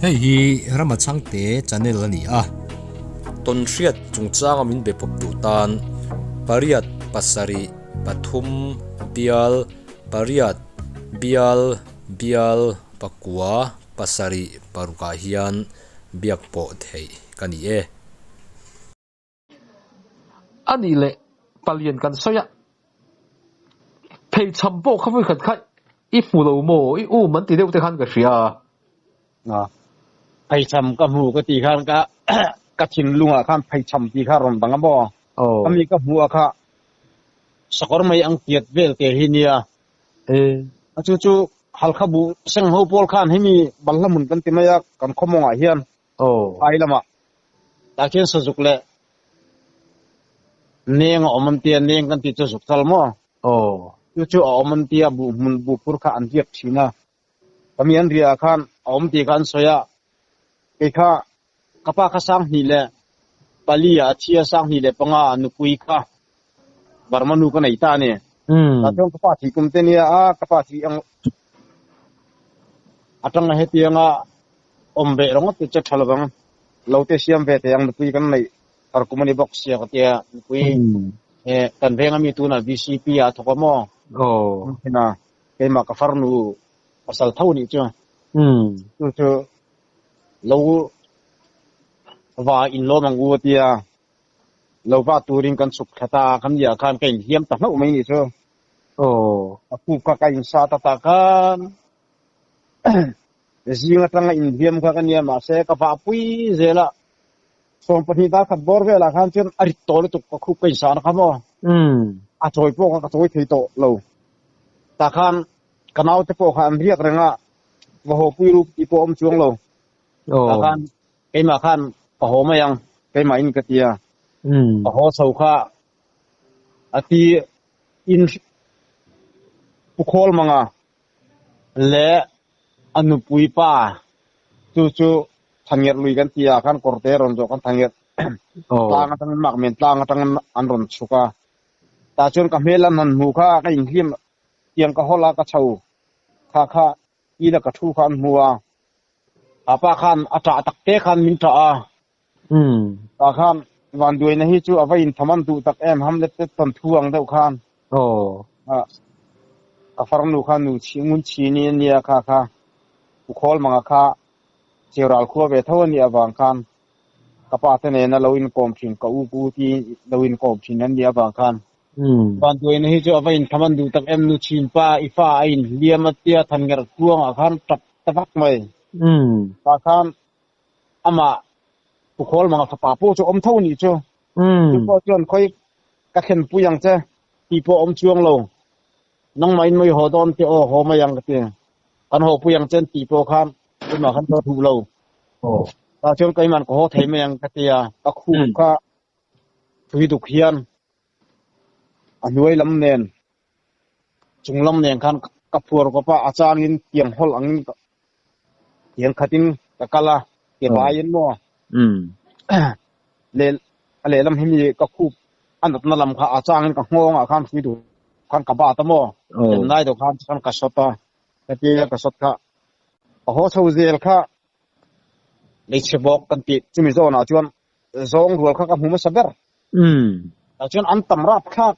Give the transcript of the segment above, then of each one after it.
Hei hi Rama Chhangte channel a ni a. Tawnhriat chungchanga min be pawp duh tan pariat pasarih pathum bial pariat bial bial pakua pasarih parukah hian biak pawh theih ka ni e. A nih leh palian kan sawi a, pheichham pawh kha vawikhat kha i hmu lo maw? I um an ti deuh te khan ka hria a. A, pheichham ka hmu ka tih khan ka ka thinlungah khan pheichham tih kha a rawn bang a maw? Aw. Ka mi ka hmuh a kha sakawr mai ang tiat vel te hi nia. E. A chu chu Halkha buh seng ho pawl khan hemi balhla hmun kan ti mai a kan khawmawngah hian Aw. Phai lamah tah khian sazuk leh neng a awm an tia, neng kan tih chu zuk chal maw? Aw. Chu chu a awm an tia, buh hmun buh phur kha an riak thin a. Ka mi an riah ah khan a awm tih kha an sawi a, kei kha ka pa kha Sanghnih leh pali ah a thi a, Sanghnih leh panga ah nupui kha Burma nu ka nei ta a ni. Tah chuan ka pa thih kum te nia a, ka pa thih ang atanga hetianga awm ve ringawt te chu a tha lovang. Lo te siam ve thei ang nupui kan neih thar kum a ni bawk sia ka tia nupui kan veng ami tunah VCP ah a thawk a maw? Hina keimah ka farnu pasal tho nih chu. Chu chu lo va inlawm ang u a tia. Lo va turin kan chhuk thla ta a, kan liah khan ka inhliam ta hlauh mai nih chu. Aw. A kuk kha ka insa ta ta khan zing atanga inhliam kha ka nia mahse ka vah pui zel a, 12 dar khat bawr velah khan chuan a rit tawh lutuk ka khup ka insa na kha maw. A chawi pawh kha ka chawi thei tawh lo. Tah khan ka naute pawh kha an riak reng a, va haw pui rup tih pawh a awm chuang lo. Tah khan Keimah khan ka haw mai ang, keimah in ka ti a. Ka haw chho kha a ti in pu khawl mang a leh a nupui pa chu chu Thangerh lui kan ti a khan kawrte rawn zawh khan Thangerh tlang atangin mak men tlang atangin an rawn chhuk a. Tah chuan ka hmel an han hmu kha ka inhlim tiang ka hawlh a ka chho kha kha ila ka thu kha an hmu a. A pa khan a ṭah tak te khan min ṭah a. Tah khan vanduaina hi chu a va inthaman duh tak em, Hamlet te tawn thu ang deuh khan. Ka farnu kha nu chhi ngun chhi ni a nia kha kha u khawl manga kha cheural khua ve tho a nih avang khan ka pa te nena lo inkawm thin ka u ku ti lo inkawm thin an nih avang khan Vanduaina hi chu a va inthaman duh tak em nu chin pa i fa a inhliam a tia thangerh kuangah khan tap ta vak mai. Tah khan amah Pu Khawlmanga fapa pawh chu awm tho nih chu. Chu pawh chuan khawi ka thlenpui ang che tih pawh awm chuang lo. Nangmah in mawi haw dawn teh aw haw mai ang ka ti. Kan haw pui ang che an tih pawh khan keimah khan ka duh lo. Tah chuan keimah ka haw thei mai ang ka ti a, ka khup kha thui duk hian A hnuai lam nen chung lam nen khan ka phuar kawp a, a changin tiang hawlh angin tiang khatin ka kal a, ke baiin maw leh a lehlam hi mi ka khup a natna lam kha a changin ka nghawngah khan hrui duh khan ka bat a maw len lai deuh khan chuan ka sawt a, hetia ka sawt kha ka haw chho zel kha hmeichhe bawk kan tih chumi zawnah chuan zawng rual kha ka hmu hmasa ber. Tah chuan an tam rap thlak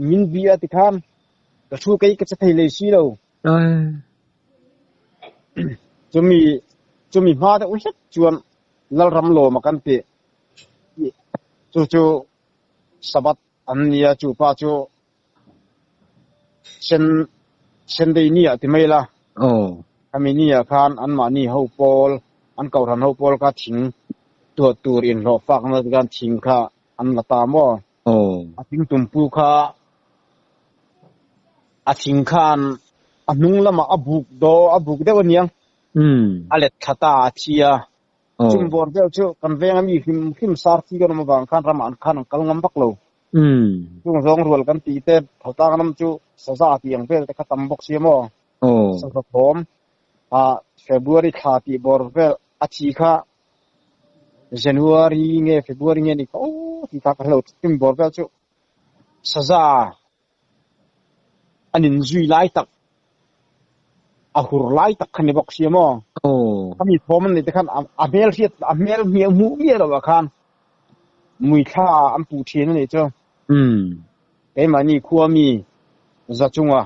min bi a tikhan ka thu kei ka che thei lei si lo. Chumi chumi hma deuh hlek chuan Lalram lawm a kan ti. Chu chu Sabbath an nia chu pa chu sen Sunday ni ah ti mai la. Khami ni ah khan anmahni ho pawl an kohhran ho pawl kha thing tuah tur inhlawh fak na khan thing kha an la ta maw? A thing tumpu kha a thing khan a hnung lamah a buk daw a buk deuh aniang a let thla ta a thi a. Chung bawr vel chu kan veng ami hrim hrim sar thi kan awm avang khan ramah an khan an kal ngam vak lo. Chung zawng rual kan tih te Thotlang ram chu saza tih ang vel te kha tam bawk sia maw? Saza thawm ah February thla tih bawr vel a thi kha January nge February nge ni kha aw tih kha ka hre lo chumi bawr vel chu saza an inzui lai tak a hur lai tak kha ni bawk sia maw? Khami thawm an neih te khan a hmel hriat a hmel hmiah hmuh miah loh ah khan mui thla an puh thin a nih chu. Keimahni khua mi za chunga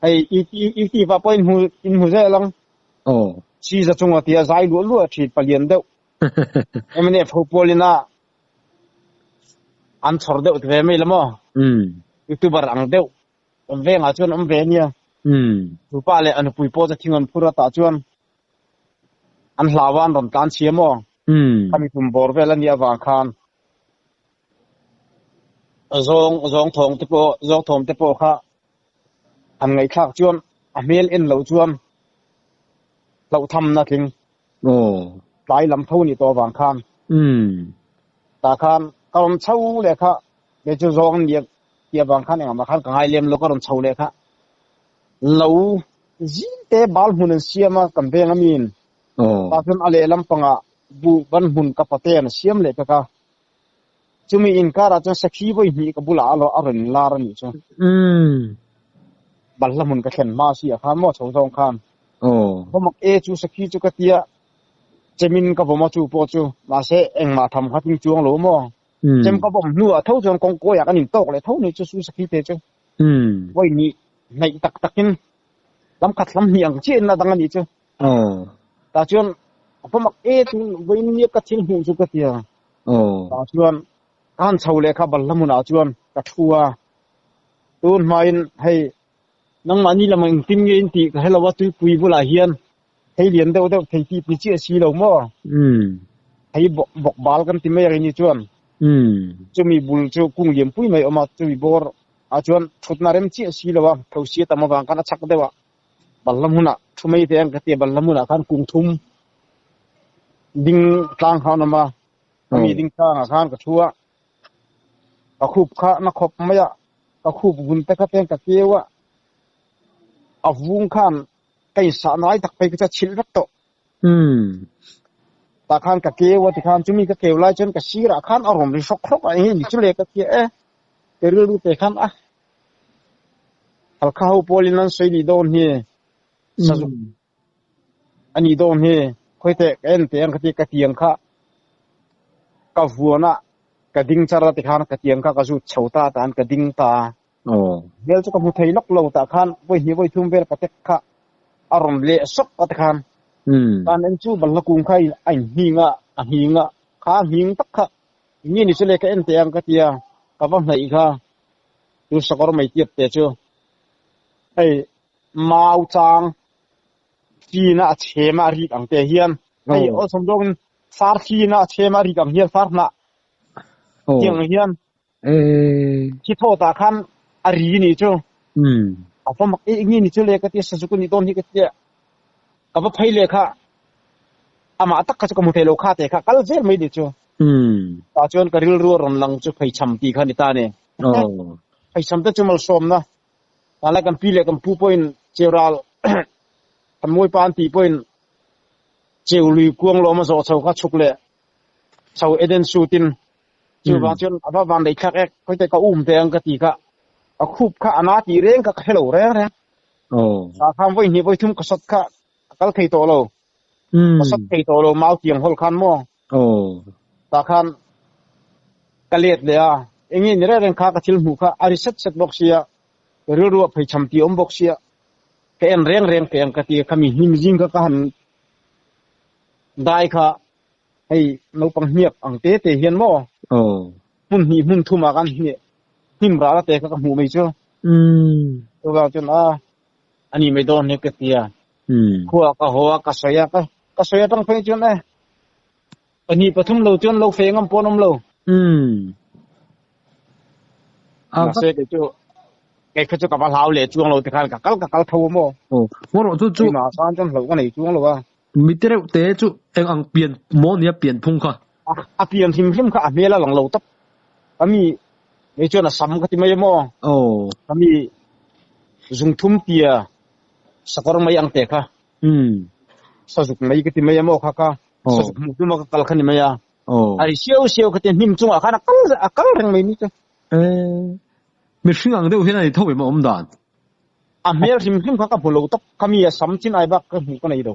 hei YouTube ah pawh in hmu in hmu zel ang. Si za chunga tia zai luah luah thin palian deuh. Mnf ho pawlin a an chhawr deuh ve mai la maw? Youtuber ang deuh awm vengah chuan awm ve ania. Chupa leh a nupui pawh chu thing an phur a tah chuan an hlau a an rawn tlan chhia maw? Khami tum bawr vel a nih avang khan zawng zawng thawng te pawh zawng thawm te pawh kha han ngaihthlak chuan a hmel en loh chuan hlauhthamna tling. Tlai lam tho nih tawh avang khan. Tah khan ka rawn chho leh kha kei chu zawng an nia tih avang khan engah mah khan ka ngai lem lo ka rawn chho leh kha. Lo zing te bal hmun an siam a kan veng amiin. Tah chuan a lehlam pangah buh ban hmun ka pate an siam leh pek a. Chumi inkarah chuan sakhi vawi hnih ka bulah a rawn lar a nih chu. Balhla hmun ka thlen hma si ah khan maw chho zawng khan. Ka mak e chu sakhi chu ka tia chemin ka vawm a chu pawh chu mahse engmah tham kha ting chuang lo maw. Chem ka vawm hnuah tho chuan kawngkawiah kan intawk leh tho ni chu chu sakhi te chu. Vawi hnih hnaih tak takin lam khat lam hnih ang chiah in a dang a nih chu. Tah chuan ka mak e chu vawi nia ka thil hmuh chu ka tia. Tah chuan ka han chho leh kha balhla hmunah chuan ka thu a. Tun hmain hei nangmahni lam engtin nge in tih ka hre lo a, tuipui bulah hian thei lian deuh deuh thei tih ni chiah si lo maw? Thei bawk bawk bal kan ti mai a rini chuan chumi bul chu kung lian pui mai a awm a, chumi bawr ah chuan thutna rem chiah si lo a, thosi a tam avang khan a chak deuh a, balhla hmunah thu mai te ang ka ti a, balhla hmunah khan kung thum ding tlang kha an awm a, ami ding tlangah khan ka thu a. Ka khup kha na khawp mai a, ka khup vun te kha ten ka keu a, a vung khan ka insah nai tak phei kha chu a chhilh vek tawh. Tah khan ka keu a tikhan chumi ka keu lai chuan ka sirah khan a rawn ri hrawk hrawk a, eng nge ni chu le ka tia e, ka rilru te khan a halkha ho pawlin an sawi nih dawn hi sazuk A nih dawn hi khawi teh ka en teh ang ka ti ka tiang kha ka vuan a ka ding char a tikhan ka tiang kha ka zut chho ta tan ka ding ta a hmel chu ka hmu thei lawk lo tah khan vawi hnih vawi thum vel ka tek kha a rawn leh sawk a tikhan tan en chu balhla kung kha a in hning a a hning a kha a hning tak kha eng nge ni chu le ka en teh ang ka ti a ka va hnaih kha chu sakawr mai tiat te chu hei mau chang Thliin a chhem a rik ang te hian hei awlsam zawngin far thliin a chhem a rik ang hian far hnah tiang ang hian thi thawt ah khan a ri nih chu a va mak eng nge ni chu le ka tia sazuk a nih dawn hi ka tia ka va phei leh kha amah tak kha chu ka hmu thei lo kha te kha kal zel mai nih chu tah chuan ka rilru a rawn lang chu pheichham tih kha a ni ta a ni pheichham te chu malsawmna Tunlai kan pi leh kan pu pawhin Cheural Thanmuaipa an tih pawhin Cheu lui kuang lawm a zawh chho kha chhuk leh chho Eden sutin chuvang chuan a va van lei thlak ek khawite ka um ve ang ka ti kha a khup kha a na tih reng kha ka hre lo reng reng. Tah khan vawi hnih vawi thum ka sawt kha ka kal thei tawh lo. Ka sawt thei tawh lo mau tiang hawl khan maw. Tah khan ka let leh a, eng nge ni reng reng kha ka thil hmuh kha a ri set set bawk sia, ka rilru a pheichham tih a awm bawk sia, ka en reng reng teh ang ka ti a, khami hnim zing kha ka han dai kha hei naupang hniak ang te te hian maw hmun hnih hmun thum ah khan hnim ral a te kha ka hmuh mai chu. Chuvang chuan a a nih mai dawn hi ka ti a, khua ka haw a, ka sawi a, ka sawi atang phei chuan e Pahnih pathum lo chuan lo feh ngam pawh an awm lo. Mahse kei chu kei kha chu ka va hlau leh chuang lo tikhan ka kal ka kal tho a maw. Aw, maw rawh chu chu. Keimah khan chuan hlauh ka nei chuang lo a. Mi te reuh te chu eng ang pian maw nia pian phung kha. A pian hrim hrim kha a hmel a lang lo tawp. Ka mi kei chuan a sam ka ti mai a maw. Aw. Ka mi zungthum tia sakawr mai ang te kha. Sazuk mai ka ti mai a maw kha kha. Sazuk hmuh tum a ka kal kha ni mai a. A ri siau siau kha ti hnim chungah khan a kal a kal reng mai ni chu. Mihring ang deuh hian a ni tho em a awm dan. A hmel hrim hrim kha ka hmu lo tawp. Kha mi a sam chin ai bak ka hmuh ka nei lo.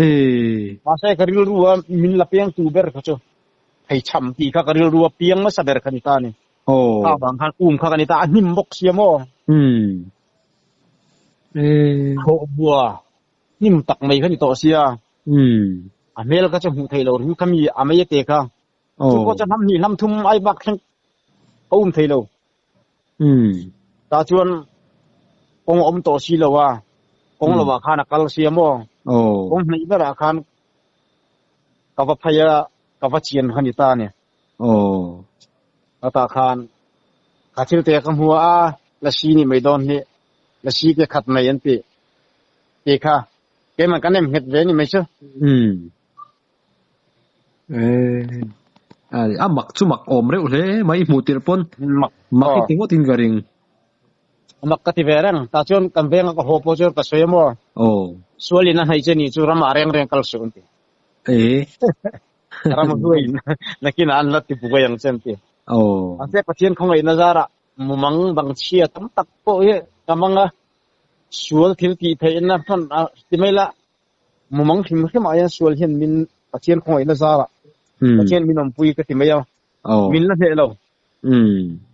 E. Mahse ka rilru a min la piang tu ber kha chu pheichham tih kha ka rilru a piang hmasa ber kha ni ta a ni. Aw. Kha vang khan um kha ka ni ta a hnim bawk sia maw? Umm. E. Thawh bua hnim tak mai kha ni tawh sia. Umm. A hmel kha chu hmuh theih loh ring kha mi a mei a te kha. Chu pawh chu hnam hnih hnam thum ai bak thleng ka um thei lo. Umm. Tah chuan kawng a awm tawh si lo a, kawng lo ah khan a kal sia maw? Aw. Kawng hnaih berah khan ka va phei a, ka va chian kha ni ta a ni. Aw. Tah khan ka thil te ka hmu a, lasi nih mai dawn hi, lasi ke khat mai an tih tih kha keimah kan em nghet ve ni mai chu. Umm. Eh, a mak chu mak awm reuh hle mai hmuh tirh pawn Mak mak i ti ngawt in ka ring. Mak ka ti ve reng. Tah chuan kan venga ka haw pawh chuan ka sawi a maw? Aw. Sual in a hnaih che nih chu ramah reng reng kal suh an ti. Eh. Ram hnuai in nakinah an la ti buai ang che an ti. Aw. Mahse Pathian khawngaihna zarah mumang dang chhia tam tak pawh hi ka mang a, sual thil tih theihna hman a ti mai la. Mumang hrim hrim ah hian sual hian min Pathian khawngaihna zarah Pathian min awmpui ka ti mai a, min la hneh lo.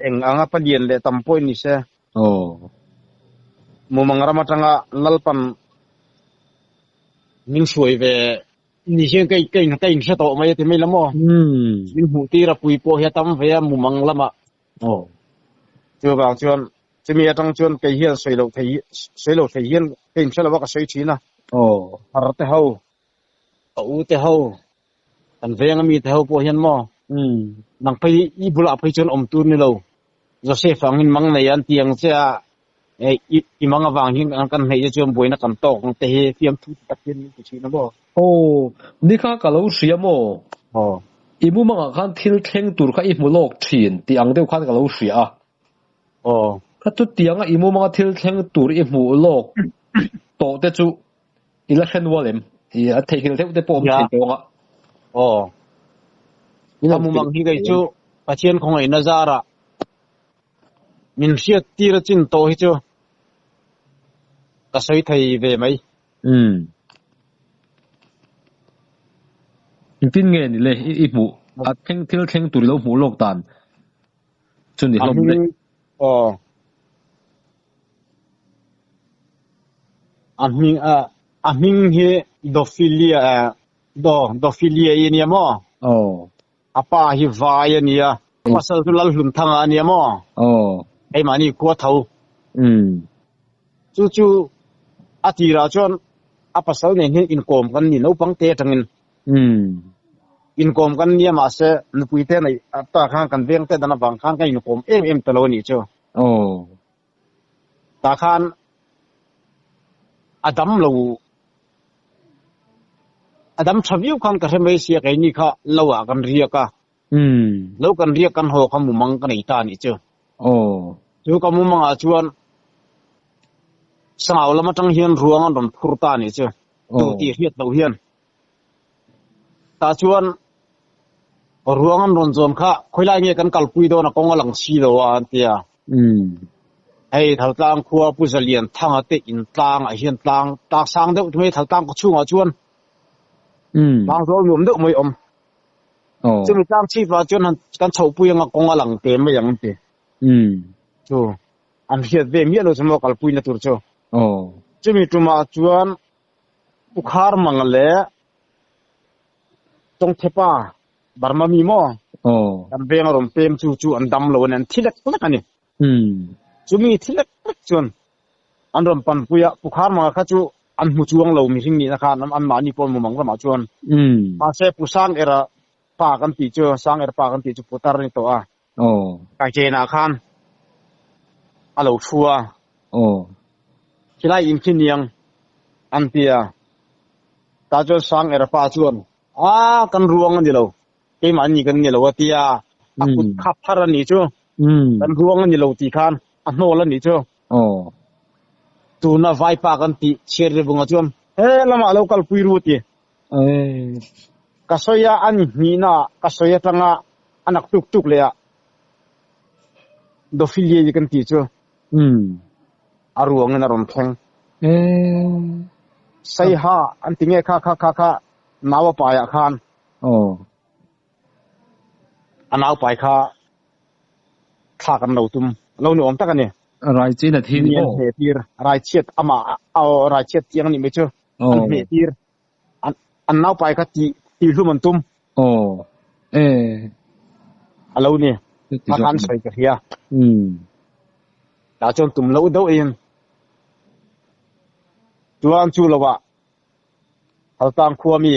Eng anga palian leh tam pawh in ni se. Mumang ram atanga Lalpan min hruai ve ni hian ka ka inhre tawh mai a ti mai la maw? Min hmuh tir a pui pawh hi a tam ve a mumang lamah. Chuvang chuan Chumi atang chuan kei hian sawi loh thei sawi lo thei hian ka inhre lo a ka sawi thin a. Aw. Har te ho, ka u te ho, kan veng ami te ho pawh hian maw nang phei i bulah phei chuan awm tur ni lo. Joseph angin mang nei an ti ang che a, i i mang avang hian kan hneih te chuan buaina kan tawk ang te hi fiamthu ti tak hian min ti thin a maw. Aw, nikha ka lo hria maw? Aw. I mumangah khan thil thleng tur kha i hmu lawk thin tih ang deuh khan ka lo hria a. Aw. Ka chutianga i mumanga thil thleng tur i hmuh lawk tawh te chu i la hre nual em? I a theihnghilh deuh te pawh awm thei tawng a. Aw. Ka mumang hi kei chu Pathian khawngaihna zarah min hriat tir a chin tawh hi chu ka sawi thei ve mai. Umm. Engtin nge ni le i hmuh a thleng thil thleng tur i lo hmuh lawk dan? Chu ni hlawm daih. Aw. A hming a a hming hi Dophilia Do Dophilia i ania maw? Aw. A pa hi Vai ania. Pasal chu Lalhlunthanga ania maw? Aw. Keimahni khua tho. Umm. Chu chu a tirah chuan a pasal nen hian inkawm kan ni naupang te atangin. Umm. Inkawm kan nia mahse nupui te neih ta khan kan veng te dan avang khan kan inkawm em em ta lo a nih chu. Aw. Tah khan a dam lo a dam tha viau khan ka hre mai sia keini kha lo ah kan riak a. Umm. Lo kan riak kan haw kha mumang ka nei ta a nih chu. Aw. Chu ka mumang ah chuan Sangau lam atang hian ruang an rawn phur ta a nih chu. Tu tih hriat loh hian. Tah chuan ruang an rawn zawn kha khawilai nge kan kalpui dawn a kawng a lang si lo a an ti a. Hei Thaltlang khua Pu Zalian Thanga te in tlang ah hian tlang tlang sang deuh mai Thaltlang khaw chhungah chuan tlang zawl nuam deuh mai awm. Chumi tlang chhip ah chuan kan chhohpui anga kawng a lang te mai ang an ti. Chu an hriat ve miah lo chu maw kalpui na tur chu. Chumi tumah chuan Pu Khar Mang leh Tawngthepa Burma mi maw kan veng a rawn pem chu chu an dam lo a ni, an thi lek lek a ni. Chumi thi lek lek chuan an rawn panpui a, Pu Khar Manga kha chu an hmu chuang lo mihring nihna khan anmahni pawh an hmu mang ramah chuan. Mahse Pu Sang Era pa kan tih chu, Sang Era pa kan tih chu Putar a ni tawh a. Kaikenah khan a lo thu a. Khilai in khi niang an ti a. Tah chuan Sang Erpa chuan, A, kan ruang a ni lo. Keimah ni kan ni lo a ti a. A kut khap thar a nih chu. Kan ruang a ni lo tih khan a hnawl a nih chu. Tuna Vaipa kan tih Chhiarrivunga chuan, He lamah lo kalpui ru a ti. Ka sawi a, a ni hnihna ka sawi atanga a nak tuk tuk leh a Dophilia kan tih chu a ruangin a rawn thleng. Saiha an ti nge kha kha kha kha nau a paiah khan. Aw. A nau pai kha thlak an lo tum lo ni awm tak a ni. Rai chin a thi ni maw? An hmeh tir rai chhiat amah aw rai chhiat chiang a nih mai chu. An hmeh tir an an nau pai kha tih tih hlum an tum. Aw. E. A lo ni. Kha khan sawi ka hria. Tah chuan tum loh deuh in chuan chu lovah Haltang khua mi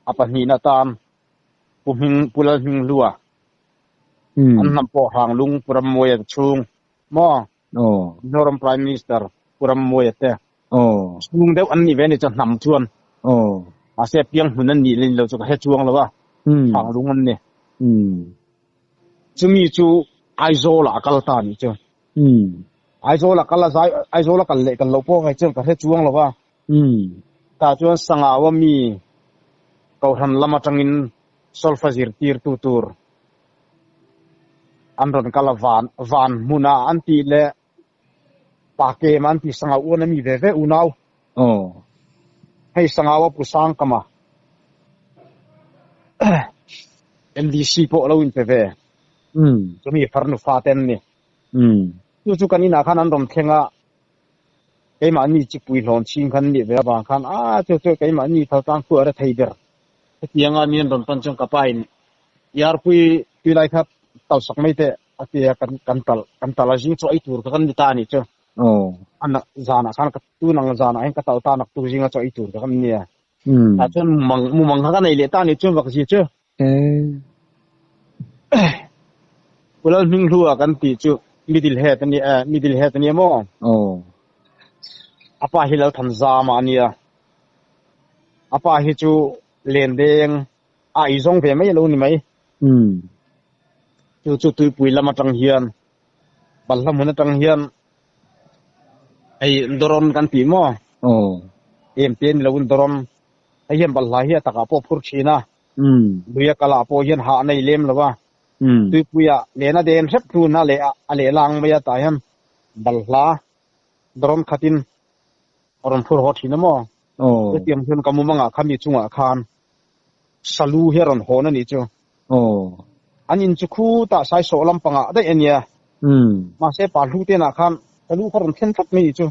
a pahnihna tan Pu Hming Pu Lalhminghlua an hnam pawh Hranglung Pu Rammawia chhung maw Mizoram Prime Minister Pu Rammawia te chhung deuh an nih ve a ni chuan hnam chuan mahse piang hmun an nih leh lo chu ka hre chuang lo a Hranglung an ni. Chumi chu Aizawl ah a kal ta a nih chu. Aizawl a kal a zai Aizawl a kal leh kal loh pawh ngai chuan ka hre chuang lo va. Tah chuan Sangaua mi Kohhran lam atangin solfa zirtirtu tur an rawn kal a van van hmuna an tih leh pa kem an tih Sangau uan a mi ve ve unau. Hei Sangaua Pu Sangkama MDC pawh a lo inpe ve. Chumi farnu fate an ni. Chu chu kan inah khan an rawn thleng a, keimahni chipui hlawn chhing khan nih ve avang khan a chu chu keimahni thaltlang khu a re thei ber. Hetianga mi an rawn pan chuan ka pa in Yarpui tui lai kha tal sak mai teh a ti a, kan kan tal kan tal a zing chu ei tur kha kan ni ta a nih chu. A zanah khan ka tun ang zanah hian ka tal ta nak tu zinga chu ei tur kha kan ni a. Tah chuan mumang mumang kha ka nei leh ta a nih chuan vak zia chu. Pu Lalhminghlua kan tih chu middle head a ni eh middle head a nia maw? A pa hi Lalthanzama a nia. A pa hi chu Lendeng a ei zawng ve mai a lo ni mai. Chu chu tuipui lam atang hian balhla hmun atang hian hei Doron kan tih maw? Em te ni loin Doron hei hian balhla hi a takah pawh a phur thin a. Lui a kalah pawh hian hah a nei lem lo a, tuipuia len a den hrep hlun a leh a leh lang mai a tah hian balhla dawrn khatin a rawn phur haw thin a maw? Chutiang chuan ka mumangah kha mi chungah khan salu hi a rawn hawn a nih chu. An in chu khutah saisawh lampangah daih a nia. Mahse pa hlu tenah khan salu kha rawn thlen tlat mai nih chu.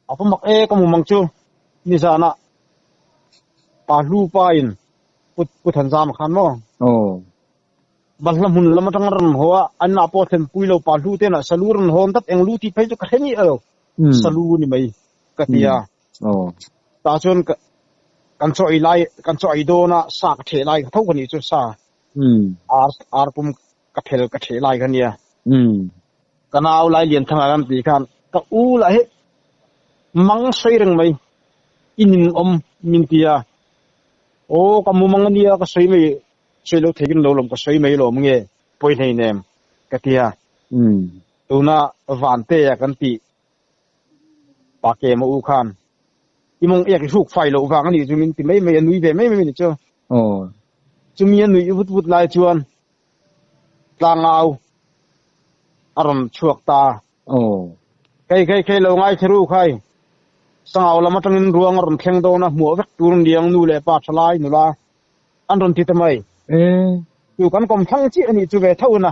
A va mak e ka mumang chu nizanah Pa hlu pa in Pu Pu Thanzama khan maw? Aw. Balhla hmun lam atang a rawn haw a, an inah pawh thlen pui lo pa hlu te inah salu rawn hawn tlat eng lu tih phei chu ka hre miah lo. Salu ni mai ka ti a. Aw. Tah chuan ka kan chaw ei lai kan chaw ei dawn a sa ka theh lai ka tho ka nih chu sa ar ar pum ka phel ka theh lai ka nia. Ka nau lai Lianthanga kan tih khan ka u lah hi mang sawi reng mai i nin awm min ti a, aw ka mumang ania ka sawi mai sawi lo thei in lo lawm ka sawi mai lawm nge pawi hlei nem ka ti a, tuna Vante a kan tih pa ke maw u khan i mawng ek i hruk fai loh vang anih chu min ti mai mai a nui ve mai mai a nih chu, chumi a nuih vut vut lai chuan tlangau a rawn chhuak ta. Khei khei khei lo ngai kher u khai. Sangau lam atangin ruang a rawn thleng dawn a, hmuah vek tur niang nu leh pa tha lai nula an rawn ti ta mai. Chu kan kawm thlang chiah a nih chu ve tho in a.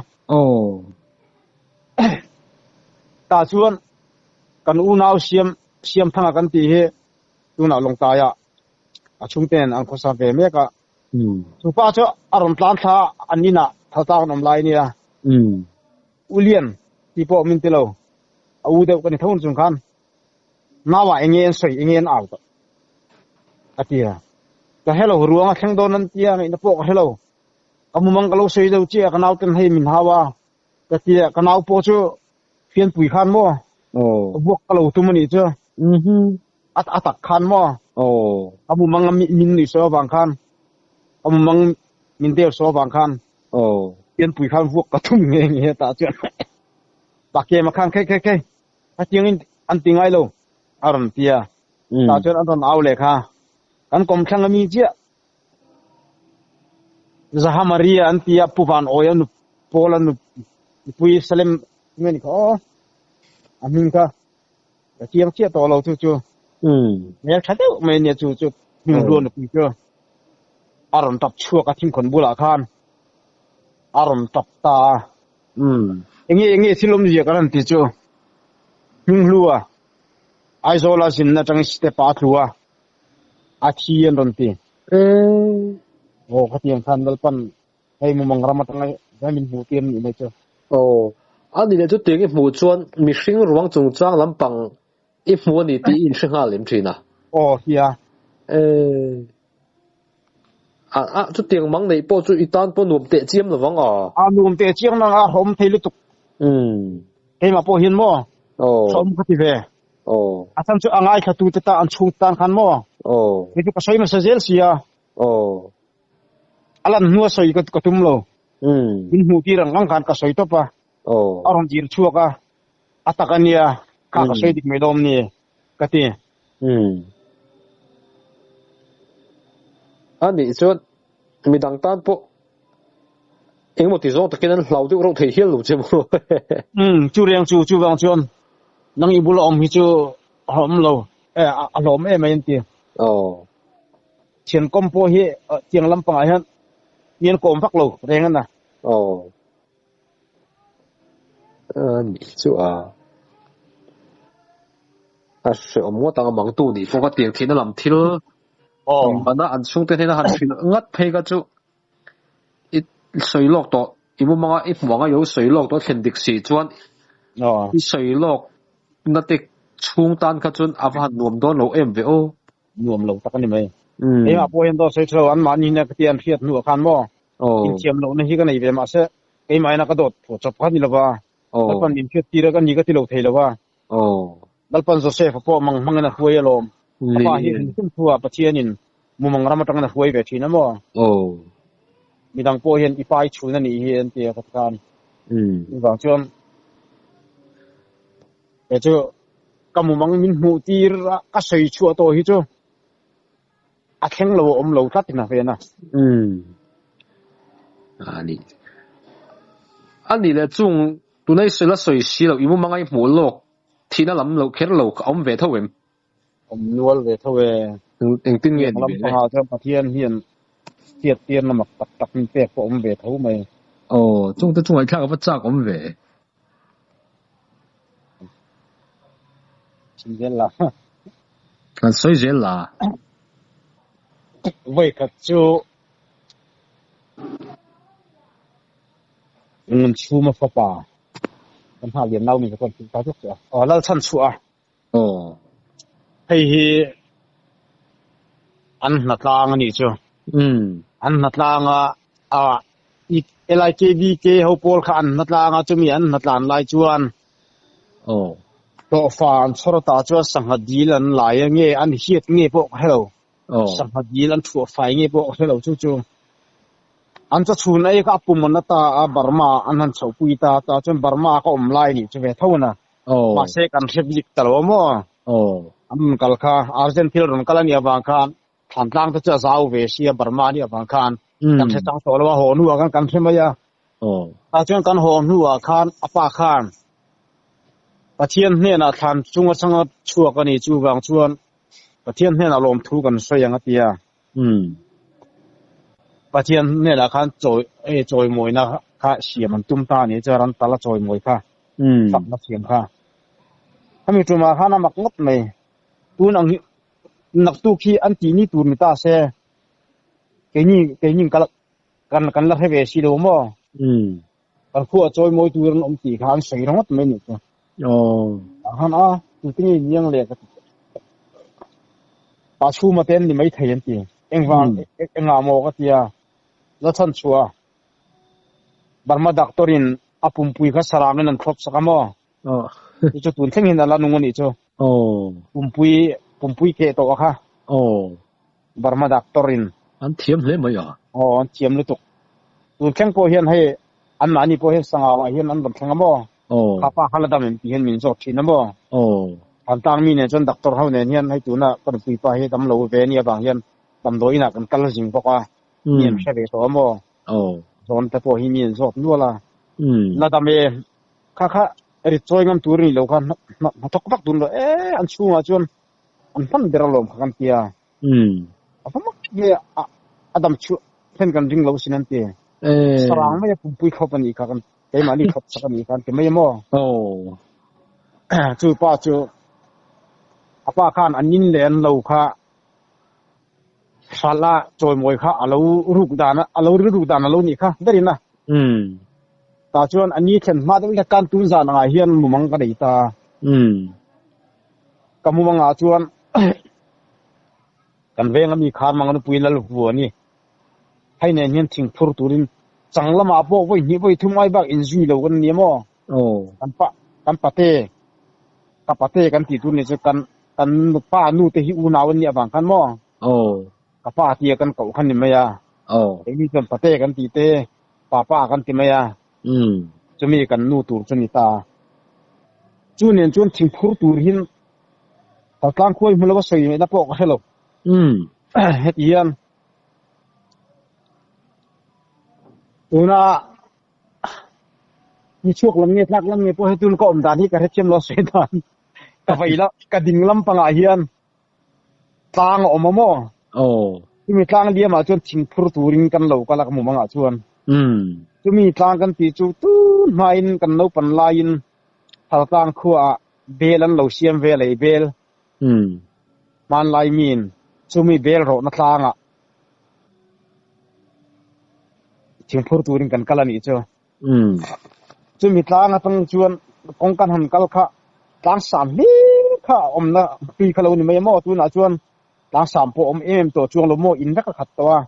Tah chuan kan unau siam siam thanga kan tih hi tunah Lawngtlaiah a chhungten an khawsa ve mek a. Chu pa chu a rawn tlan thla a, an inah thaltlang an awm lai a nia. U Lian tih pawh min ti lo, a u deuh ka ni tho chung khan nauah eng nge an sawi, eng nge an au tawh a ti a. Ka hre lo, ruang a thleng dawn an tia ngaihna pawh ka hre lo. Ka mumang ka lo sawi deuh chiah a, ka nauten hei min hau a ka ti a, ka nau pawh chu fianpui khan maw ka buak ka lo tum a nih chu. A a tak khan maw ka mumang a min nuih sawi avang khan ka mumang min der sawi avang khan pianpui khan vuak ka thum nge nge tah chuan pa kem a khan khei khei khei hetiang in an ti ngai lo a rawn ti a tah chuan an rawn au leh kha kan kawm thlang ami chiah Zaha Maria an ti a Pu Van Awi a nu Paul a nu nupui Salem nge ni kha aw a hming kha Ka chiang chiah tawh lo chu chu. Hmel tha deuh mai ania chu chu hming nupui chu a rawn tap chhuak a thingkhawn bulah khan a rawn tap ta a. Enge enge thil awmzia kan han ti chu Hminghlua Aizawla zinna atangin step ah a tlu a, a thi an rawn ti. Aw khatiang khan Lalpan hei mumang ram atanga hei min hmuh tir anih mai chu. Aw a ni leh chutiang i hmuh chuan mihring ruang chungchang lampang i hmu a ni tih i inhre nghal em thin a? Aw hia. A a chutiang mang neih pawh chu i tan pawh nuam teh chiam lo vang a. A nuam teh chiang nang a hlawm thei lutuk. Keimah pawh hian maw hlawm ka ti ve. A chhan chu a ngaithla tu te tan an chhung tan khan maw. Kei chu ka sawi hmasa zel si a. A lan hnua sawi ka tum lo. Min hmuh tir ang ang khan ka sawi tawp a. A rawn dir chhuak a. A tak a nia kha ka sawi dik mai lawm ni ka ti. A nih chuan midang tan pawh engemaw ti zawng takin an hlau deuh reuh thei hial lo che maw. Umm chu reng chu chuvang chuan nang i bula awm hi chu a hlawm lo e a hlawm em mai an ti. Thian kawm pawh hi tiang lampangah hian mi an kawm vak lo reng a na. A nih chu a a hrehawm ngawt ang a mangtu nih pawh ka tiang theihna lam thil mana an chhungte hnena han hrilh ngat phei kha chu i sawi lawk tawh i mumanga i hmuh anga i lo sawi lawk tawh thlen dik si chuan i sawi lawk na te chhung tan kha chuan a va han nuam dawn lo em ve aw. Nuam lo tak a ni mai. Engah pawh hian dawt sawi tha lo an mahni hnena ka ti an hriat hnuah khan maw inthiam lohna hi ka nei ve mahse keimah ina ka dawt phuah chawp kha ni lova Lalpan min hriat tir a ka ni ka ti lo thei lova Lalpan Joseph-a pawh mang hmangin a hruai alawm. A pa hi hrim hrim thu ah Pathianin mumang ram atangin a hruai ve thin a maw? Midang pawh hian i pa i chhun a nih hi an ti a ka ti khan. Chuvang chuan kei chu ka mumang min hmuh tir a ka sawi chhuah tawh hi chu a thleng lo a awm lo tlat in a ven a. A ni. A nih leh chung tuna i sawi la sawi si loh i mumanga i hmuh lawk thihna lam loh kher lo kha a awm ve tho em? Awm nual ve tho e. Engtin nge ni ve le? Lam pangah chuan Pathian hian hriat tirna mak tak tak min pek pawh awm ve tho mai. Aw, chungte chu ngaihthlak a va chak awm ve. Chim zel la. Kan sawi zel la. Vawikhat chu Ngun chhuma fapa kan hna lian nau mi ka tawn ta tluk chu a. Aw lal chhan chhuah a. Aw. Hei hi an hna tlang a nih chu. An hna tlang a a LIKBK ho pawl kha an hna tlang a chumi an hna tlan lai chuan Aw. Hlawhfa an chhawr ta chuan sangha dil an lai a nge an hiat nge pawh ka hre lo. Aw. Sangha dil an thuah fai nge pawh ka hre lo chu chu. An chawchhun ei kha a pum an la ta a Burma an han chhohpui ta ta chuan Burma ka awm lai nih chu ve tho na. Mahse kan hre bik ta lo a maw? An rawn kal kha Argent thil rawn kal a nih avang khan Thlantlang te chu a zau ve sia Burma a nih avang khan kan hre chang tawh lo a haw hnuah khan kan hre mai a. Tah chuan kan haw hnuah khan a pa khan Pathian hnenah thlan chunga changa chhuak a ni chuvang chuan Pathian hnenah lawmthu kan sawi ang a ti a. Pathian hnenah khan chawi hei chawimawina kha siam an tum ta a ni chuan ran tal a chawimawi kha fakna siam kha. Hemi tumah khan a mak ngawt mai. Tun ang hi naktuk hi an tih ni tur ni ta se keini keini kan kan kan la hre ve si lo maw? Kan khuaa chawimawi tur an awm tih kha an sawi ringawt mai ni chu. Tah khan a tute nge niang le ka ti. Pa chhuma te an ni mai thei an ti. Engvang engah maw ka ti a, la chhan chhuah a. Burma doctor in a pumpui kha sarangin an thlawp sak a maw? Chu chu tun thleng hian a la nung a nih chu. Pumpui pumpui keh tawh a kha. Burma doctor in. An thiam hle mai a. Aw an thiam lutuk. Tun thleng pawh hian hei an mahni pawh hian sangau ah hian an rawn thleng a maw? Kha pa kha la dam em tih hian min zawt thin a maw? An tang mi nen chuan doctor ho nen hian hei tuna ka nupui pa hi dam lo ve a nih avang hian damdawi inah kan kal zing bawk a. Mi an hre ve tawh a maw? Zawn te pawh hi mi an zawt nual a. La dam e kha kha rit chawi ngam tur a nih loh kha hnathawk vak dun lo e an chhungah chuan. An hman ber alawm kha kan tia. A va mak nge a a dam chhuah thlen kan ring lo sin an ti. Sarang mai a pumpui thlawp a nih kha kan keimahni thlawp sak a nih kha an ti mai a maw? Chu pa chu a pa khan an in leh an lo kha hralh a chawimawi kha a lo ruk dan a lo rilruk dan a lo nih kha berin a. Tah chuan a ni thlen hma deuh hlek khan tun zan angah hian mumang ka nei ta. Ka mumangah chuan kan venga mi khar mang nupui lal hu a ni. Hei nen hian thingphur turin chang lamah pawh vawi hnih vawi thum ai bak inzui lo kan ni maw? Kan pa kan pate ka pate kan tih tur ni chu kan kan pa nu te hi unau an nih avang khan maw? Ka pa tia kan koh khan ni mai a. Keini chuan pate kan tih te papa kan ti mai a. Chumi kan nu tur chu ni ta. Chu nen chuan thingphur tur hin Tlang khuai hmu lova sawi ngaihna pawh ka hre lo. Heti hian tuna ni chhuak lam nge tlak lam nge pawh he tun ka awm dan hi ka hrethiam lo sawi dan ka vei la ka ding lam pangah hian tlang a awm a maw? Chumi tlang liamah chuan thingphur turin kan lo kal a ka hmu mangah chuan. Chumi tlang kan tih chu tun hmain kan naupan laiin Thaltlang khuaah bel an lo siam ve lei bel. Hmanlai miin chumi bel rawhna tlangah thingphur turin kan kal a nih chu. Chumi tlang atang chuan kawng kan han kal kha tlang sam hle kha a awmna tui kha lo ni mai a maw? Tunah chuan tlang sam pawh a awm em em tawh chuang lo maw? In vek a khat tawh a.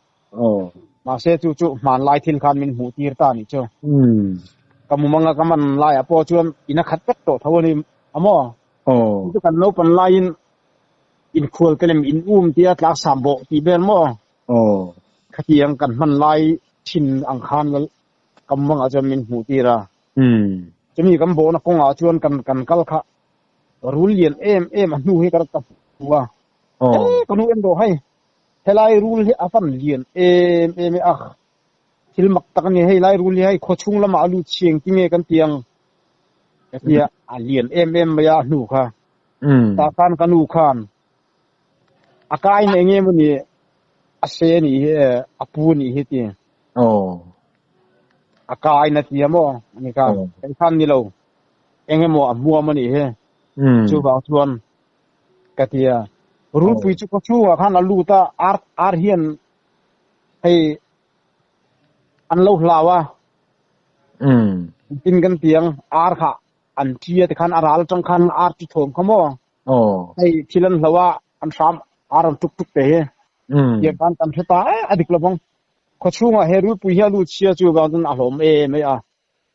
Mahse chu chu hmanlai thil khan min hmuh tir ta a nih chu. Ka mumanga ka man laiah pawh chuan in a khat vek tawh tho a ni a maw? Chu chu kan naupan laiin inkhual te lem in um tia tlak sam bawh tih vel maw? Khatiang kan hman lai thin ang khan ka mumangah chuan min hmuh tir a. Chumi kan bawhna kawngah chuan kan kan kal kha rul lian em em a hnu hi ka hmu a. E ka nu en rawh hei. Helai rul hi a van lian em em e a, thil mak tak a ni. Hei lai rul hi hei khawchhung lamah a lut chiang ti nge kan ti ang ka ti a, a lian em em mai a a hnu kha. Tah khan ka nu khan a kai na eng emaw ni a se a nih hi e, a pu a nih hi ti. A kai na ti a maw ani khan, kei khan ni lo eng emaw a hmuam a nih hi. Chuvang chuan Ka ti a. Rulpui chu khaw chhungah khan a lut a, ar ar hian hei an lo hlau a. Tin kan ti ang, ar kha an thi a tikhan a ral atang khan ar ti thawm kha maw? Hei thil an hlo a, an hram ar an tuk tuk te hi. Tiang khan kan hre ta e, a dik lovang. Khaw chhungah he rulpui hi a lut sia chuvang chuan a hlawm em mai a.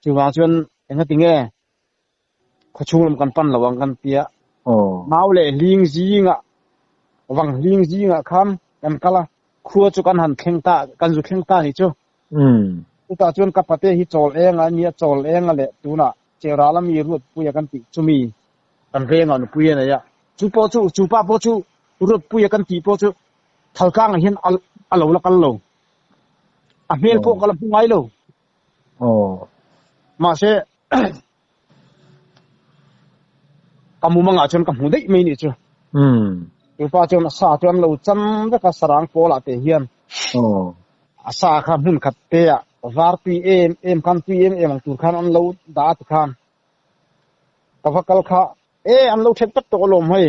Chuvang chuan engatinge Khawchhung lam kan pan lo ang kan tia. Mau leh hling zingah, vang hling zingah khan kan kal a, khua chu kan han thleng ta, kan zu thleng ta nih chu. Chutah chuan ka pate hi chawl eng a nia, chawl eng a leh tunah Cheral a mi Ruatpuia kan tih chumi kan vengah nupui a nei a. Chu pawh chu, chu pa pawh chu Ruatpuia kan tih pawh chu Thaltlangah hian a lo la kal lo. A hmel pawh ka la hmu ngai lo. Mahse Ka mumangah chuan ka hmu daih mai nih chu. Tupa chuan a sa chu an lo cham vek a sarang pawlah te hian. A sa kha hmun khat te ah var tui em em khan tui em em ang tur khan an lo dah a tikhan. Ka va kal kha e an lo then vek tawh alawm hei.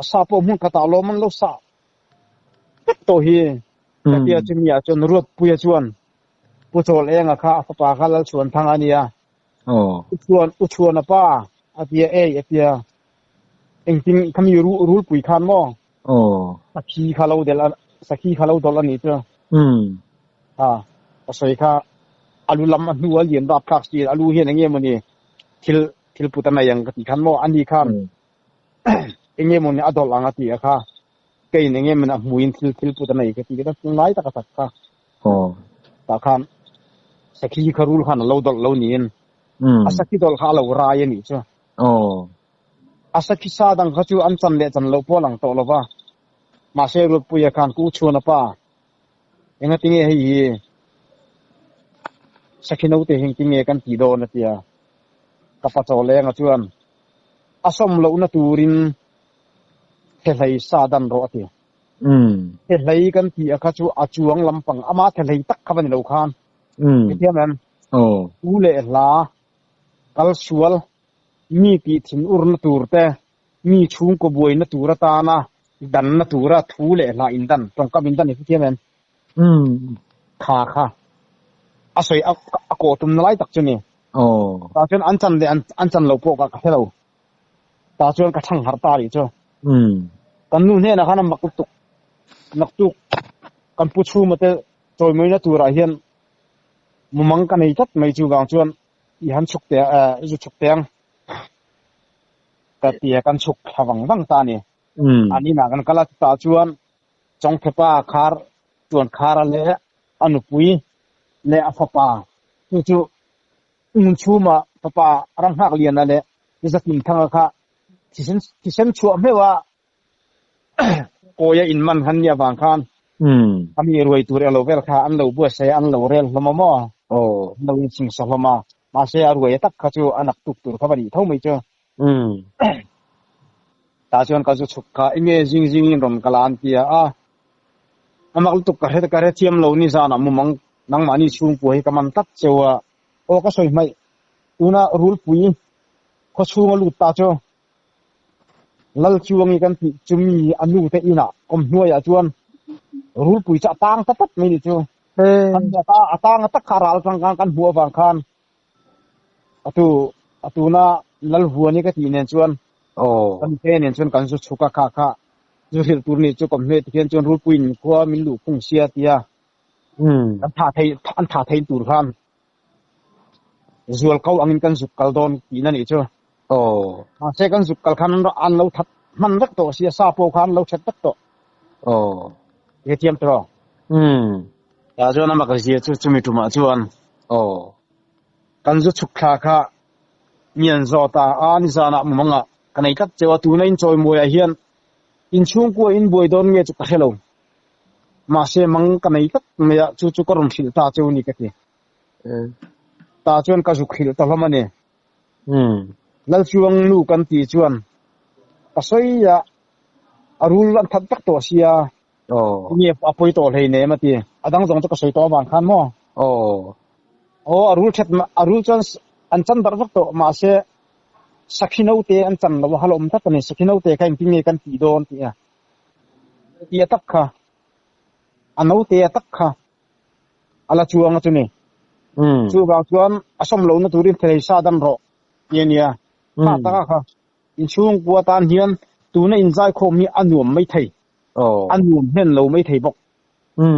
A sa pawh hmun khatah alawm an lo sa vek tawh hi. Ka tia chumi ah chuan Ruatpuia chuan Pu Chawl Enga kha a fapa kha Lalchhuanthanga a nia. U Chhuan, U Chhuana pa a tia ei a tia. Engtin khami ru rulpui khan maw? Sakhi kha lo delh a, sakhi kha lo dawlh a nih chu. Ha, ka sawi kha a lu lam a hnu a lian rap thlak si, a lu hian eng nge mawni thil thil put a nei ang ka tih khan maw? Ani khan eng nge mawni a dawlh ang a ti a kha. Keiin eng nge mawni a hmuin thil thil put a nei ka ti kha ngai tak a tak kha. Tah khan sakhi kha rul khan a lo dawlh lo niin a sakhi dawlh kha a lo rai a nih chu. A sakhi sa dang kha chu an chan leh chan loh pawh a lang tawh lo va. Mahse Ruatpuia khan Ku Chhuana pa engatinge hei hi sakhi naute hi engtinge kan tih dawn a ti a. Ka pa Chawlenga chuan a sawm lohna turin. Thehlei sa dan rawh a ti. Thehlei kan tih a kha chu a chuang lampang ama thehlei tak kha va ni lo khan. I thiam em? U leh hla, kal sual, mi tih thin urna tur te, mi chhungkaw buaina tur atana danna tura thu leh hla indan, tawngkam indan i hrethiam em? Kha kha a sawi a kawh tumna lai tak chu ni. Tah chuan an chan leh an chan lo pawh ka hre lo. Tah chuan ka thang harh ta rih chu. Kan nu hnenah khan a mak lutuk naktuk kan pu chhuma te chawimawina turah hian mumang ka nei tlat mai chuvang chuan i han chhuk teh i zu chhuk teh ang ka ti a kan chhuk thla vang vang ta a ni. An inah kan kal a chutah chuan Chawngthepa khar tuan khara leh a nupui leh a fapa chu chu Ngunchhuma fapa Ramnghakliana leh Zatinthanga kha thisen thisen chhuah hmeuh a kawia inman han nih avang khan a mi ruai tur eng lo vel kha an lo buatsaih a, an lo rel hlawm a maw? An lo insingsa hlawm a, mahse a ruai tak kha chu a naktuk tur kha va nih tho mai chu. Tah chuan ka zu chhuk kha enge zing zing in rawn kal a an ti a, a amak lutuk ka hre ka hre thiam lo ni zanah mumang nangmahni chhungkua hi ka man tlat cheu a, aw ka sawi hmaih tuna rulpui khaw chhunga lut ta chu Lal chuangi kan tih chu mi a nu te inah kawm hnuaiah chuan rulpui chu a tang ta tlat mai ni chu. Kan hmuh a tang a tak kha ral tang khan kan hmuh avang khan atu a tuna Lal Vuani ka tih nen chuan kan te nen chuan kan zu chhuk a kha kha zu hrilh tur ni chu kawm hnuai ti khian chuan rulpuiin khua min luh phung sia tia an thah thei an thah thei tur khan Zual ko angin kan zuk kal dawn tihna nih chu. Aw. Mahse kan zuk kal khan an lo that hman vek tawh sia, sa pawh kha an lo that vek tawh. Aw. I thiam tawh. Umm. Tah chuan a mak zia chu chumi tumah chuan. Aw. Kan zu chhuk thla kha mi an zawt a, a nizanah mumangah ka nei tlat cheu a, tuna in chawimawiah hian inchhungkua in buai dawn nge chu ka hre lo. Mahse mang ka nei tlat mai a, chu chu ka rawn hrilh ta cheu ni ka ti. Tah chuan ka zuk hrilh ta hlawm a ni. Lalchuang nu kan tih chuan ka sawi a, a rul an that vek tawh sia, enge a pawi tawh hlei nem a ti. A dang zawng chu ka sawi tawh avang khan maw? Aw, a rul that a rul chuan an chan darh vek tawh mahse sakhi naute an chan lo a, hala awm tlat a ni. Sakhi naute kha engtin nge kan tih dawn tih a ti a tak kha, a naute a tak kha. A la chuang a chu ni. Chuvang chuan a sawm lohna turin thelei sa dan rawh ti a nia. Kha taka kha inchhungkua tan hian tuna inzaikhawm hi a nuam mai thei. A nuam hlen lo mai thei bawk.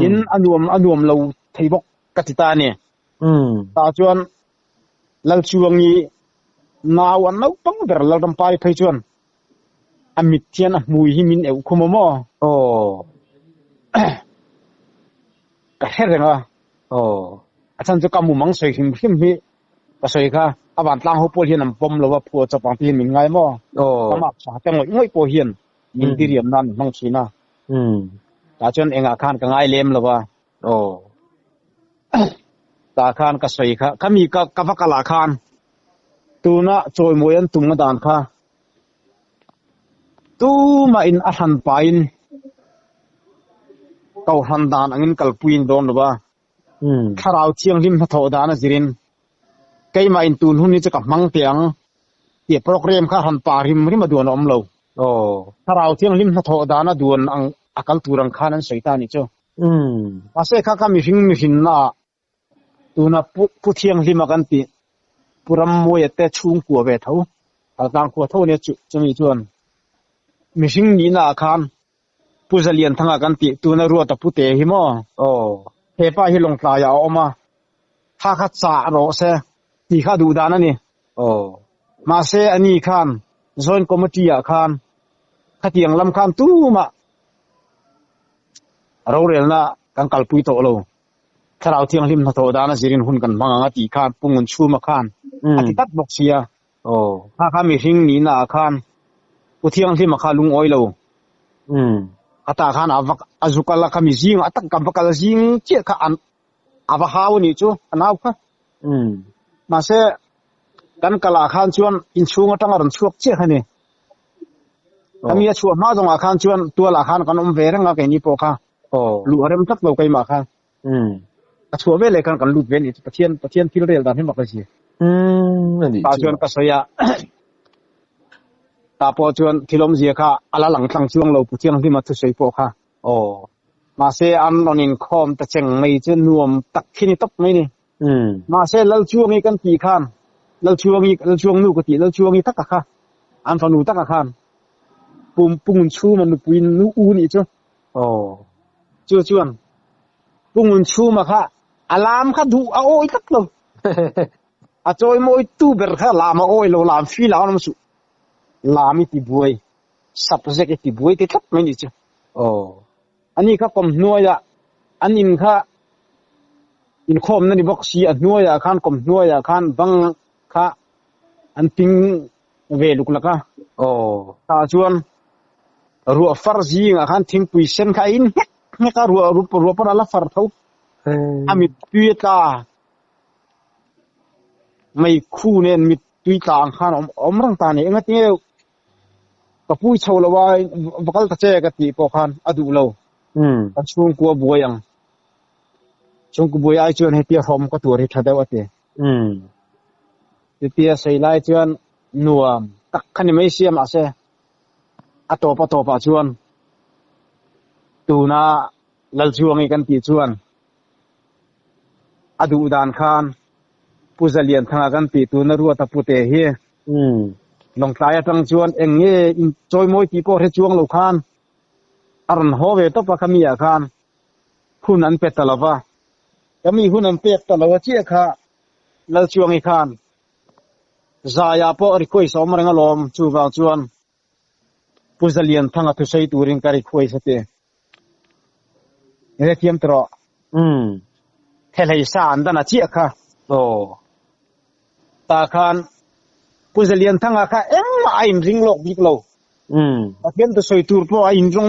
Tin, a nuam a nuam lo thei bawk ka ti ta a ni. Tah chuan Lalchuangi nau an naupang ber Lalrampai phei chuan A mit hian a hmui hi min euh khum a maw? Aw. Ka hre reng a. Aw. A chhan chu ka mumang sawi hrim hrim hi ka sawi kha a vantlang ho pawl hian an pawm lo a, phuah chawp ang tih hian min ngai maw? Aw. Ka mak tha te ngawih ngawih pawh hian min diriam nan min hmang thin a. Tah chuan engah khan ka ngai lem lo a. Aw. Tah khan ka sawi kha, khami ka ka va kal ah khan tuna chawimawi an tum nga dan kha Tumah in a hran pahin kohhran dan angin kalpuiin dawn lo va, Thlarau Thianghlim hnathawh dan a zirin keimah in tun hun hi chu ka hmang teh ang tih program kha hran pa rim rim a duan a awm lo. Thlarau Thianghlim hnathawh dan a duan ang a kal tur ang khan an sawi ta a nih chu. Mahse kha kha mihring mihrinna ah Tuna Pu Thianghlima kan tih Pu Rammuaia te chhungkua ve tho, Haltlang khua tho ania chumi chuan mihring nihna ah khan Pu Zalianthanga kan tih tuna Ruata Pute hi maw? Aw. Hepa hi Lawngtlaiah a awm a, kha kha chah rawh se tih kha a duh dan a ni. Aw. Mahse ani khan Joint Committee ah khan khatiang lam khan tumah rorelna kan kalpui tawh lo. Thlarau Thianghlim hnathawh dan a zirin hun kan hmang ang a tih khan Pu Ngunchhuma khan a ti tlat bawk sia. Kha kha mihring nihna ah khan Pu Thianghlima kha lungawi lo. Khatah khan a va a zu kal a, khami zing a tak ka va kal zing chiah kha an a va hau a nih chu a nau kha. Mahse kan kal ah khan chuan inchhung atang a rawn chhuak chiah kha ni. Kami a chhuah hma zawngah khan chuan tualah khan kan awm ve reng a keini pawh kha. Luh a rem tlat lo keimah kha. A chhuah veleh khan kan lut ve a nih chu Pathian Pathian thil rel dan hi mak a si. Tah chuan ka sawi a tah pawh chuan thil awmzia kha a la lang tlang chuang lo Pu Thianghlima thusawi pawh kha. Mahse an rawn inkhawm ta cheng mai chu nuam tak khi ni tawp mai ni. Mahse Lalchuangi kan tih khan Lalchuangi Lalchuangnu ka tih Lalchuangi taka kha an fanu taka khan pum Pungun chhuma nupui nu u nih chu. Chu chuan Pungun chhuma kha a lam kha duh a awi tlat lo. A chawi mawi tu ber kha lam a awi lo lam feel a awm suh. Lam i ti buai subject i ti buai ti tlat mai nih chu. Ani kha kawm hnuaiah an in kha inkhawmna ni bawk si a hnuaiah khan kawm hnuaiah khan bang kha an ping ve luk lak a. Tah chuan ruah far zingah khan thingpui sen kha a in nghek nghek a ruah ruah pawn a la far tho. A mittui a tla meikhu nen mittui tla ang khan a awm reng ta a ni. Engatinge Ka pui chho lo a, va kal ta che ka tih pawh khan a duh lo. Kan chhungkua buai ang. Chhungkua buai ai chuan hetia hrawm ka tur hi tha deuh a ti. Chutia sawi lai chuan nuam tak kha ni mai sia mahse a tawp a tawpah chuan tuna Lalchuangi kan tih chuan a duh dan khan Pu Zalianthanga kan tih tuna Ruata Pute hi Lawngtlai atang chuan eng nge in chawimawi tih pawh hre chuang lo khan a rawn haw ve tawp a khami ah khan hun an pe ta lo va, kami hun an pek ta lo a chiah kha Lalchuangi khan Zaia pawh request a awm reng alawm chuvang chuan Pu Zalianthanga thusawi turin ka request a ti. Enge thiam tawh rawh. Thelhei sa an dan a chiah kha. Tah khan Pu Zalianthanga kha engmah a inring lawk bik lo. Pathian thusawi tur pawh a inring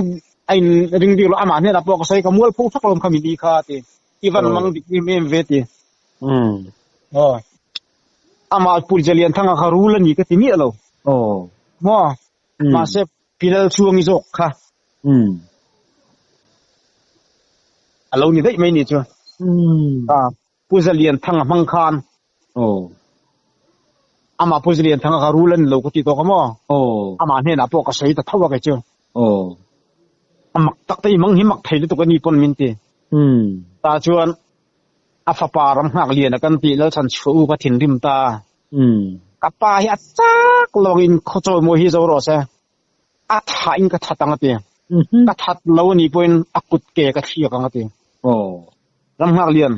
a inring bik lo. Amah hnenah pawh ka sawi ka mualpho thak lo kha mini kha a ti. I van mang dik em em ve ti. Amah Pu Zalianthanga kha rul a ni ka ti miah lo. Maw? Mahse Pi Lalchuangi zawk kha a lo ni daih mai ni chu. Pu Zalianthanga hmang khan amah Pu Zalianthanga kha rul a ni lo ka tih tawk a maw? Amah hnenah pawh ka sawi ta tho a kei chu. A mak tak te i mang hi mak thei lutuk a ni pawn min ti. Tah chuan a fapa ram nghak lian a kan tih Lalchhanchhuah u ka thinrim ta. Ka pa hi a chak lawngin khaw chawimawi hi zo rawh se, a thah in ka that ang a ti. Ka that lo a nih pawhin a kut ke ka thliak ang a ti. Ram nghak lian,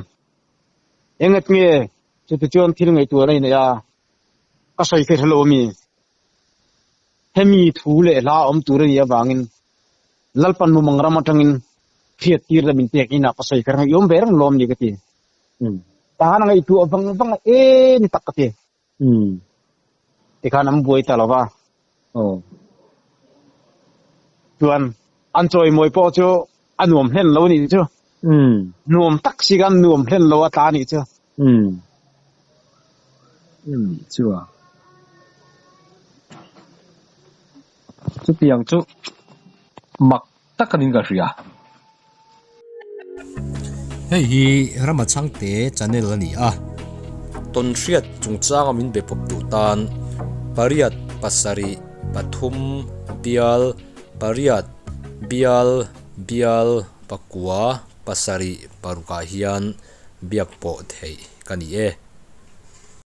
engat nge chuti chuan thil ngaihtuah na i neih a, ka sawi kher hre lo ami? Hemi thu leh hla awm tur a nih avangin Lalpan mumang ram atangin hriat tir la min pek inah ka sawi kher ang, i awm ve reng lawm ni ka ti. Tahan a ngaihtuah vang vang a e ni tak ka ti. Tikhan an buai ta lo va. Chuan an chawimawi pawh chu a nuam hlen lo a nih chu. Nuam tak si khan nuam hlen lo a tla a nih chu. Chu a. Chutiang chu mak tak anin ka hria. Hei hi Rama Chhangte channel a ni a. Tawnhriat chungchanga min be pawp duh tan pariat pasarih pathum bial pariat bial bial pakua pasarih parukah hian biak pawh theih ka ni e.